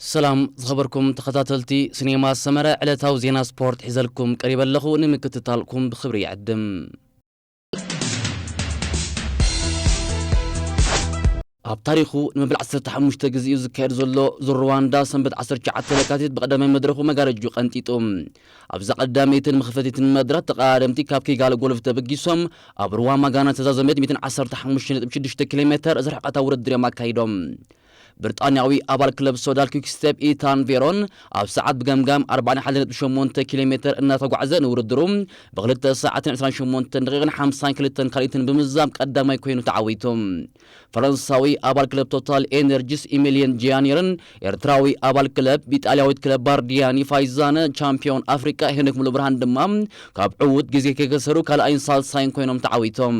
ሰላም ዝኸበርኩም ተኸታተልቲ ሲኔማ ሰመረ፣ ዕለታዊ ዜና ስፖርት ሒዘልኩም ቀሪበ ኣለኹ። ንምክትታልኩም ብኽብሪ ይዕድም። ኣብ ታሪኹ ንመበል ዓሰርተ ሓሙሽተ ግዜኡ ዝካየድ ዘሎ ዙር ሩዋንዳ ሰንበት ዓሰርተ ትሽዓተ ለካቲት ብቐዳማይ መድረኹ መጋረጁ ቀንጢጡ። ኣብዛ ቀዳመይትን መኽፈቲትን መድረኽ ተቐዳደምቲ ካብ ኪጋሊ ጎልፍ ተበጊሶም ኣብ ሩዋማጋና ተዛዘመት ሚእትን ዓሰርተ ሓሙሽተ ነጥቢ ሽዱሽተ ኪሎ ሜተር ዝርሕቐታ ውድድር እዮም ኣካይዶም። ብሪጣንያዊ ኣባል ክለብ ሶዳል ኪክስቴፕ ኢታን ቬሮን ኣብ ሰዓት ብገምጋም ኣርባዓን ሓደ ነጥቢ ሸሞንተ ኪሎ ሜተር እናተጓዕዘ ንውድድሩ ብክልተ ሰዓትን ዕስራን ሸሞንተን ደቂቕን ሓምሳን ክልተን ካልኢትን ብምዝዛም ቀዳማይ ኮይኑ ተዓዊቱ። ፈረንሳዊ ኣባል ክለብ ቶታል ኤነርጂስ ኢሚልየን ጂያኒርን ኤርትራዊ ኣባል ክለብ ኢጣልያዊት ክለብ ባርዲያኒ ፋይዛነ ቻምፒዮን ኣፍሪቃ ሄኖክ ሙሉብርሃን ድማ ካብ ዕዉት ግዜ ከይከሰሩ ካልኣይን ሳልሳይን ኮይኖም ተዓዊቶም።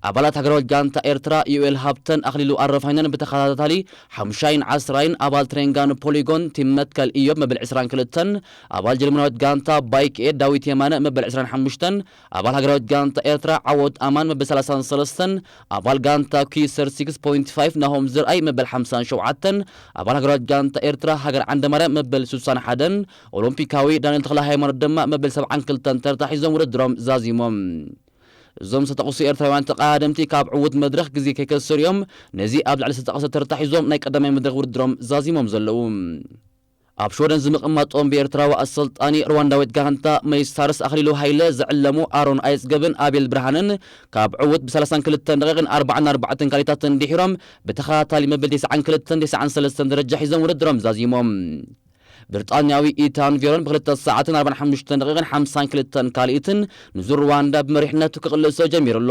ኣባላት ሃገራዊት ጋንታ ኤርትራ ዩኤል ሃብተን ኣኽሊሉ ኣረፋይነን ብተኸታታሊ ሓሙሻይን ዓስራይን ኣባል ትሬንጋኑ ፖሊጎን ቲም መትከል ኢዮብ መበል ዕስራን ክልተን ኣባል ጀርመናዊት ጋንታ ባይክ ኤድ ዳዊት የማነ መበል ዕስራን ሓሙሽተን ኣባል ሃገራዊት ጋንታ ኤርትራ ዓወት ኣማን መበል ሰላሳን ሰለስተን ኣባል ጋንታ ኪሰር ሲክስ ፖይንት ፋይቭ ናሆም ዝርኣይ መበል ሓምሳን ሸውዓተን ኣባል ሃገራዊት ጋንታ ኤርትራ ሃገር ዓንደማርያም መበል ስሳን ሓደን ኦሎምፒካዊ ዳንኤል ተኽለ ሃይማኖት ድማ መበል ሰብዓን ክልተን ተርታ ሒዞም ውድድሮም ዛዚሞም። እዞም ዝተጠቕሱ ኤርትራውያን ተቐዳደምቲ ካብ ዕዉት መድረኽ ግዜ ከይከሰሩ እዮም ነዚ ኣብ ላዕሊ ዝተጠቕሰ ተርታ ሒዞም ናይ ቀዳማይ መድረኽ ውድድሮም ዛዚሞም ዘለዉ። ኣብ ሽወደን ዝምቕማጦም ብኤርትራዊ ኣሰልጣኒ ሩዋንዳዊት ጋንታ መይስታርስ ኣኽሊሉ ሃይለ ዝዕለሙ ኣሮን ኣይጽገብን ኣቤል ብርሃንን ካብ ዕዉት ብሰላሳን ክልተን ደቂቕን ኣርባዓን ኣርባዕተን ካልኢታትን ድሒሮም ብተኸታታሊ መበል ተስዓን ክልተን ተስዓን ሰለስተን ደረጃ ሒዞም ውድድሮም ዛዚሞም። ብሪጣንያዊ ኢታን ቬሮን ብክልተ ሰዓትን ኣርባዓን ሓሙሽተን ደቂቕን ሓምሳን ክልተን ካልኢትን ንዙር ሩዋንዳ ብመሪሕነቱ ክቕልሶ ጀሚሩ ኣሎ።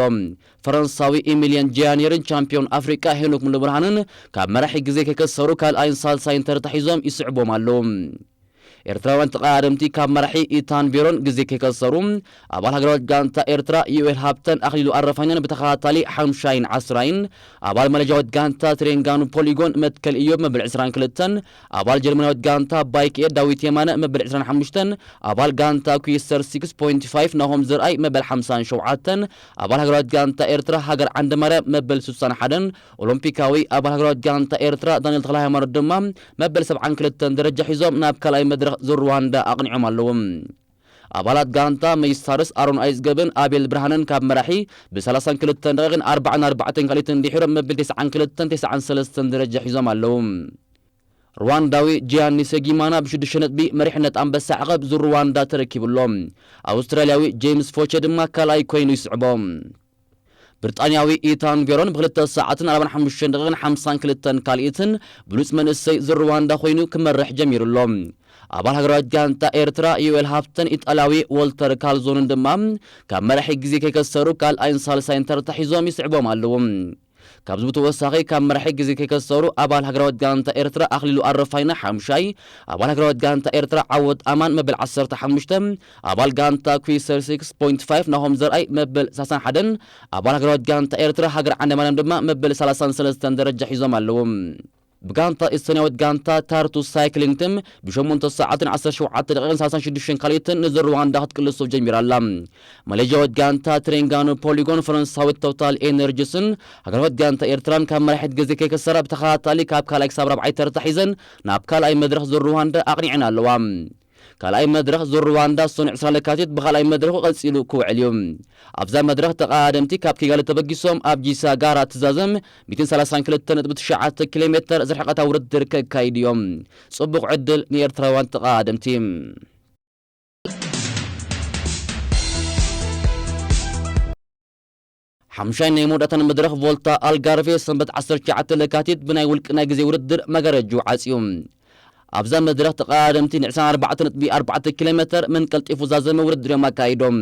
ፈረንሳዊ ኢሚልየን ጂያኒርን ቻምፒዮን ኣፍሪቃ ሄኖክ ሙሉብርሃንን ካብ መራሒ ግዜ ከይከሰሩ ካልኣይን ሳልሳይን ተርታ ሒዞም ይስዕቦም ኣለዉ። ኤርትራውያን ተቐዳደምቲ ካብ መራሒ ኢታን ቬሮን ግዜ ከይከሰሩ ኣባል ሃገራዊት ጋንታ ኤርትራ ዩኤል ሃብተን ኣኽሊሉ ኣረፋይነን ብተኸታታሊ ሓምሻይን ዓስራይን ኣባል ማሌዥያዊት ጋንታ ትሬንጋኑ ፖሊጎን መትከል ኢዮብ መበል ዕስራን ክልተን ኣባል ጀርመናዊት ጋንታ ባይክ ኤድ ዳዊት የማነ መበል ዕስራን ሓሙሽተን ኣባል ጋንታ ኩይስተር ሲክስ ፖይንት ፋይቭ ናሆም ዝርኣይ መበል ሓምሳን ሸውዓተን ኣባል ሃገራዊት ጋንታ ኤርትራ ሃገር ዓንደማርያም መበል ስሳን ሓደን ኦሎምፒካዊ ኣባል ሃገራዊት ጋንታ ኤርትራ ዳንኤል ተኽለ ሃይማኖት ድማ መበል ሰብዓን ክልተን ደረጃ ሒዞም ናብ ካልኣይ መድረኽ ዙር ሩዋንዳ ኣቕኒዖም ኣለዉ። ኣባላት ጋንታ መይስታርስ ኣሮን ኣይዝገብን ኣቤል ብርሃንን ካብ መራሒ ብሰላሳን ክልተን ደቂቕን ኣርባዓን ኣርባዕተን ካልኢትን ድሒሮም መበል ተስዓን ክልተን ተስዓን ሰለስተን ደረጃ ሒዞም ኣለዉ። ሩዋንዳዊ ጂያኒ ሰጊማና ብሽዱሽተ ነጥቢ መሪሕነት ኣንበሳ ዓቐብ ዙር ሩዋንዳ ተረኪቡ ኣሎ። ኣውስትራልያዊ ጄምስ ፎቸ ድማ ካልኣይ ኮይኑ ይስዕቦ። ብሪጣንያዊ ኢታን ቬሮን ብክልተ ሰዓትን ኣርባዓን ሓሙሽተን ደቂቕን ሓምሳን ክልተን ካልኢትን ብሉጽ መንእሰይ ዙር ሩዋንዳ ኮይኑ ክመርሕ ጀሚሩ ኣሎ። ኣባል ሃገራዊት ጋንታ ኤርትራ ዩኤል ሃብተን ኢጣልያዊ ዎልተር ካልዞንን ድማ ካብ መራሒ ግዜ ከይከሰሩ ካልኣይን ሳልሳይን ተርታ ሒዞም ይስዕቦም ኣለዉ። ካብዚ ብተወሳኺ ካብ መራሒ ግዜ ከይከሰሩ ኣባል ሃገራዊት ጋንታ ኤርትራ ኣኽሊሉ ኣረፋይነ ሓምሻይ፣ ኣባል ሃገራዊት ጋንታ ኤርትራ ዓወት ኣማን መበል ዓሰርተ ሓሙሽተ፣ ኣባል ጋንታ ኩይሰር ሲክስ ፖይንት ፋይቭ ናሆም ዘርኣይ መበል ሰላሳን ሓደን፣ ኣባል ሃገራዊት ጋንታ ኤርትራ ሃገር ዓንደማርያም ድማ መበል ሰላሳን ሰለስተን ደረጃ ሒዞም ኣለዉ። ብጋንታ ኤስቶንያዊት ጋንታ ታርቱ ሳይክሊንግ ቲም ብሸሞንተ ሰዓትን ዓሰርተ ሸውዓተ ደቂቕን ሰላሳን ሽዱሽተን ካልኢትን ንዙር ሩዋንዳ ክትቅልሶ ጀሚራ ኣላ። ማሌዥያዊት ጋንታ ትሬንጋኑ ፖሊጎን ፈረንሳዊት ቶታል ኤነርጂስን ሃገራዊት ጋንታ ኤርትራን ካብ መራሒት ግዜ ከይከሰራ ብተኸታታሊ ካብ ካልኣይ ክሳብ ራብዓይ ተርታ ሒዘን ናብ ካልኣይ መድረኽ ዙር ሩዋንዳ ኣቕኒዐን ኣለዋ። ካልኣይ መድረኽ ዙር ሩዋንዳ ሰኑዕ ዕስራ ለካቲት ብኻልኣይ መድረኹ ቀጺሉ ክውዕል እዩ። ኣብዛ መድረኽ ተቐዳደምቲ ካብ ኪጋሊ ተበጊሶም ኣብ ጊሳጋራ ትዛዘም ሚእትን ሰላሳን ክልተ ነጥቢ ትሽዓተ ኪሎ ሜተር ዝርሕቐታ ውድድር ከካይዱ እዮም። ጽቡቕ ዕድል ንኤርትራውያን ተቐዳደምቲ። ሓምሻይ ናይ መወዳእታን መድረኽ ቮልታ ኣልጋርቬ ሰንበት ዓሰርተ ትሽዓተ ለካቲት ብናይ ውልቂ ናይ ግዜ ውድድር መጋረጅኡ ዓጽዩ። ኣብዛ መድረኽ ተቐዳደምቲ ንዕስራን ኣርባዕተን ነጥቢ ኣርባዕተ ኪሎ ሜተር መን ቀልጢፉ ዛዘመ ውድድር እዮም ኣካይዶም።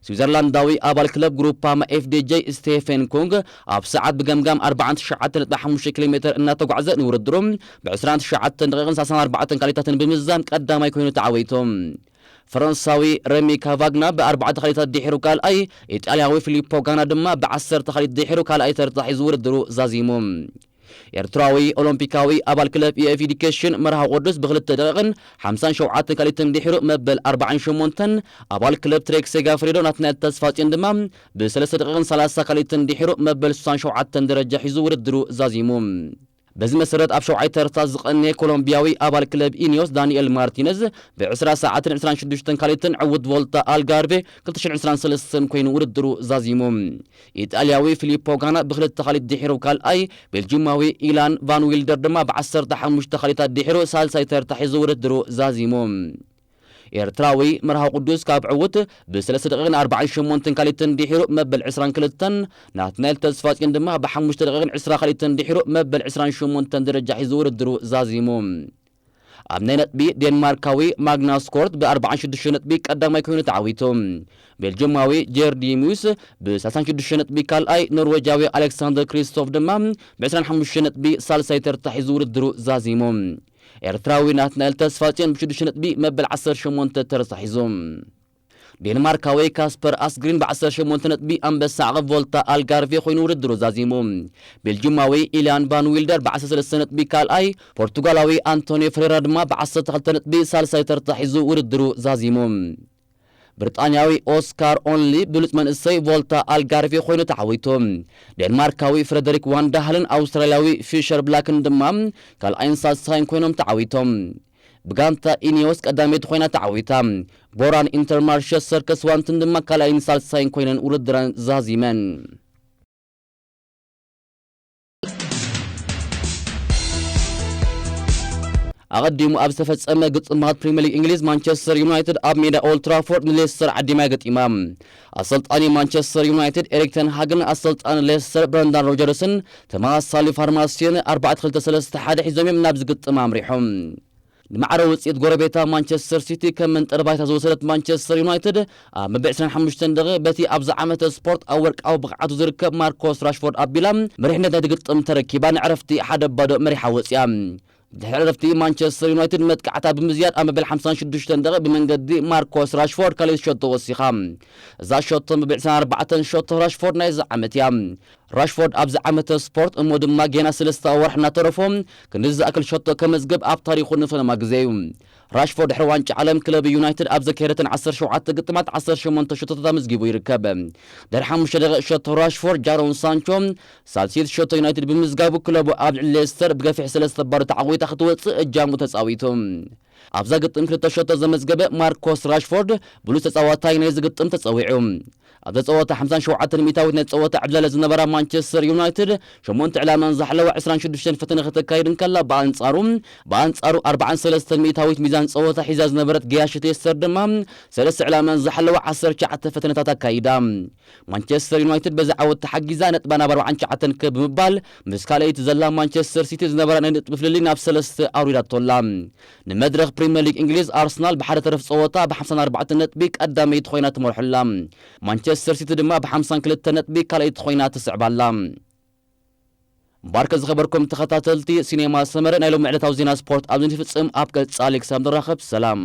ስዊዘርላንዳዊ ኣባል ክለብ ግሩፓማ ኤፍዲጄ ስቴፌን ኩንግ ኣብ ሰዓት ብገምጋም ኣርባዓን ትሽዓተ ነጥቢ ሓሙሽተ ኪሎ ሜተር እናተጓዕዘ ንውድድሩ ብዕስራን ትሽዓተን ደቂቕን ሰላሳን ኣርባዕተን ካልኢታትን ብምዝዛም ቀዳማይ ኮይኑ ተዓዊቱ። ፈረንሳዊ ረሚ ካቫግና ብኣርባዕተ ካልኢታት ድሒሩ ካልኣይ፣ ኢጣልያዊ ፊሊፖ ጋና ድማ ብዓሰርተ ካልኢት ድሒሩ ካልኣይ ተርታ ሒዙ ውድድሩ ዛዚሙ። ኤርትራዊ ኦሎምፒካዊ ኣባል ክለብ ኢኤፍ ኤዱኬሽን መርሃዊ ቅዱስ ብክልተ ደቂቕን ሓምሳን ሸውዓተን ካልኢትን ድሒሩ መበል ኣርባዓን ሸሞንተን፣ ኣባል ክለብ ትሬክ ሴጋፍሬዶ ናትናኤል ተስፋጽዮን ድማ ብሰለስተ ደቂቕን ሰላሳ ካልኢትን ድሒሩ መበል ስሳን ሸውዓተን ደረጃ ሒዙ ውድድሩ ዛዚሙ። በዚ መሰረት ኣብ ሸውዓይ ተርታ ዝቐነየ ኮሎምቢያዊ ኣባል ክለብ ኢኒዮስ ዳንኤል ማርቲነዝ ብ20 ሰዓትን 26 ካልኢትን ዕውት ቮልታ ኣልጋርቬ 2023 ኮይኑ ውድድሩ ዛዚሙ። ኢጣልያዊ ፊሊፖ ጋና ብክልተ ካልኢት ድሒሩ ካልኣይ፣ ቤልጂማዊ ኢላን ቫን ዊልደር ድማ ብ15 ካልኢታት ድሒሩ ሳልሳይ ተርታ ሒዙ ውድድሩ ዛዚሙ። ኤርትራዊ መርሃዊ ቅዱስ ካብ ዕውት ብ3 ደቂቕን 48 ካልኢትን ድሒሩ መበል 22፣ ናትናኤል ተስፋጽዮን ድማ ብ5 ደቂቕን 20 ካልኢትን ድሒሩ መበል 28 ደረጃ ሒዙ ውድድሩ ዛዚሙ። ኣብ ናይ ነጥቢ ዴንማርካዊ ማግናስ ኮርት ብ46 ነጥቢ ቀዳማይ ኮይኑ ተዓዊቱ። ቤልጅማዊ ጀርዲ ሙስ ብ36 ነጥቢ ካልኣይ፣ ኖርዌጃዊ ኣሌክሳንደር ክሪስቶፍ ድማ ብ25 ነጥቢ ሳልሳይ ተርታ ሒዙ ውድድሩ ዛዚሙ። ኤርትራዊ ናትናኤል ተስፋጽዮን ብ6 ነጥቢ መበል 18 ተርታ ሒዙ። ዴንማርካዊ ካስፐር ኣስግሪን ብ18 ነጥቢ ኣንበሳ ዓቐብ ቮልታ ኣልጋርቬ ኮይኑ ውድድሩ ዛዚሙ። ቤልጅማዊ ኢልያን ቫን ዊልደር ብ13 ነጥቢ ካልኣይ፣ ፖርቱጋላዊ ኣንቶኒዮ ፈሬራ ድማ ብ12 ነጥቢ ሳልሳይ ተርታ ሒዙ ውድድሩ ዛዚሙ። ብሪጣንያዊ ኦስካር ኦንሊ ብሉጽ መንእሰይ ቮልታ ኣልጋርቬ ኮይኑ ተዓዊቱ። ዴንማርካዊ ፍረደሪክ ዋንዳሃልን ኣውስትራልያዊ ፊሸር ብላክን ድማ ካልኣይን ሳልሳይን ኮይኖም ተዓዊቶም። ብጋንታ ኢኒዮስ ቀዳመይቲ ኮይና ተዓዊታ። ቦራን ኢንተርማርሸ ሰርከስ ዋንትን ድማ ካልኣይን ሳልሳይን ኮይነን ውድድረን ዛዚመን። ኣቐዲሙ ኣብ ዝተፈጸመ ግጥማት ፕሪምየር ሊግ እንግሊዝ፣ ማንቸስተር ዩናይትድ ኣብ ሜዳ ኦልድ ትራፎርድ ንሌስተር ዓዲማ ገጢማ። ኣሰልጣኒ ማንቸስተር ዩናይትድ ኤሪክ ተን ሃግን ኣሰልጣኒ ሌስተር ብረንዳን ሮጀርስን ተመሳሳሊ ፋርማሲዮን ኣርባዕተ ክልተ ሰለስተ ሓደ ሒዞም እዮም ናብዚ ግጥም ኣምሪሖም። ንማዕረ ውጽኢት ጎረቤታ ማንቸስተር ሲቲ ከም መንጠር ባይታ ዝወሰደት ማንቸስተር ዩናይትድ፣ ኣብ መበል 25 ደቂ በቲ ኣብዚ ዓመተ ስፖርት ኣብ ወርቃዊ ብቕዓቱ ዝርከብ ማርኮስ ራሽፎርድ ኣቢላ መሪሕነት ናይቲ ግጥም ተረኪባ ንዕረፍቲ ሓደ ባዶ መሪሓ ወጽያ። ድሕሪ ዕረፍቲ ማንቸስተር ዩናይትድ መጥቃዕታ ብምዝያድ ኣብ መበል 56 ደቂ ብመንገዲ ማርኮስ ራሽፎርድ ካልኣይቲ ሸቶ ወሲኻ። እዛ ሸቶ መበል 24 ሸቶ ራሽፎርድ ናይዚ ዓመት እያ። ራሽፎርድ ኣብዚ ዓመተ ስፖርት እሞ ድማ ጌና ሰለስተ ወርሒ እናተረፎ ክንዲ ዝኣክል ሸቶ ከመዝግብ ኣብ ታሪኹ ንፈለማ ግዜ እዩ። ራሽፎርድ ድሕሪ ዋንጫ ዓለም ክለብ ዩናይትድ ኣብ ዘካየደተን 17 ግጥማት 18 ሸቶታት ኣመዝጊቡ ይርከብ። ድሕሪ ሓሙሽተ ደቂቕ ሸቶ ራሽፎርድ ጃሮን ሳንቾ ሳልሲት ሸቶ ዩናይትድ ብምዝጋቡ ክለቡ ኣብ ልዕሊ ሌስተር ብገፊሕ ሰለስተ ባዶ ተዓዊታ ክትወጽእ እጃሙ ተጻዊቱ። ኣብዛ ግጥም ክልተ ሸቶ ዘመዝገበ ማርኮስ ራሽፎርድ ብሉጽ ተጻዋታይ ናይዚ ግጥም ተጸዊዑ። ኣብዛ ጸወታ 57 ሚእታዊት ናይ ጸወታ ዕብላለ ዝነበራ ማንቸስተር ዩናይትድ ሸሞንተ ዕላማን ዝሓለዋ 26 ፈተነ ከተካይድ እንከላ፣ ብኣንጻሩ ብኣንጻሩ 43 ሚእታዊት ሚዛን ጸወታ ሒዛ ዝነበረት ጌያ ሽቴስተር ድማ ሰለስተ ዕላማን ዝሓለዋ 19 ፈተነታት ኣካይዳ። ማንቸስተር ዩናይትድ በዚ ዓወት ተሓጊዛ ነጥባ ናብ 49 ከብ ብምባል ምስ ካልኣይቲ ዘላ ማንቸስተር ሲቲ ዝነበራ ናይ ነጥቢ ፍልልይ ናብ ሰለስተ ኣውሪዳቶላ። ንመድረኽ ፕሪምየር ሊግ እንግሊዝ ኣርሰናል ብሓደ ተረፍ ጸወታ ብ54 ነጥቢ ቀዳመይቲ ኮይና ትመርሖላ። ማንቸስተር ሲቲ ድማ ብ52 ነጥቢ ካልኣይቲ ኮይና ትስዕባላ። እምበኣርከ ዝኸበርኩም ተኸታተልቲ ሲኔማ ሰመረ ናይ ሎም ዕለታዊ ዜና ስፖርት ኣብዚ ንፍጽም። ኣብ ቀጻሊ ክሳብ ንራኸብ ሰላም።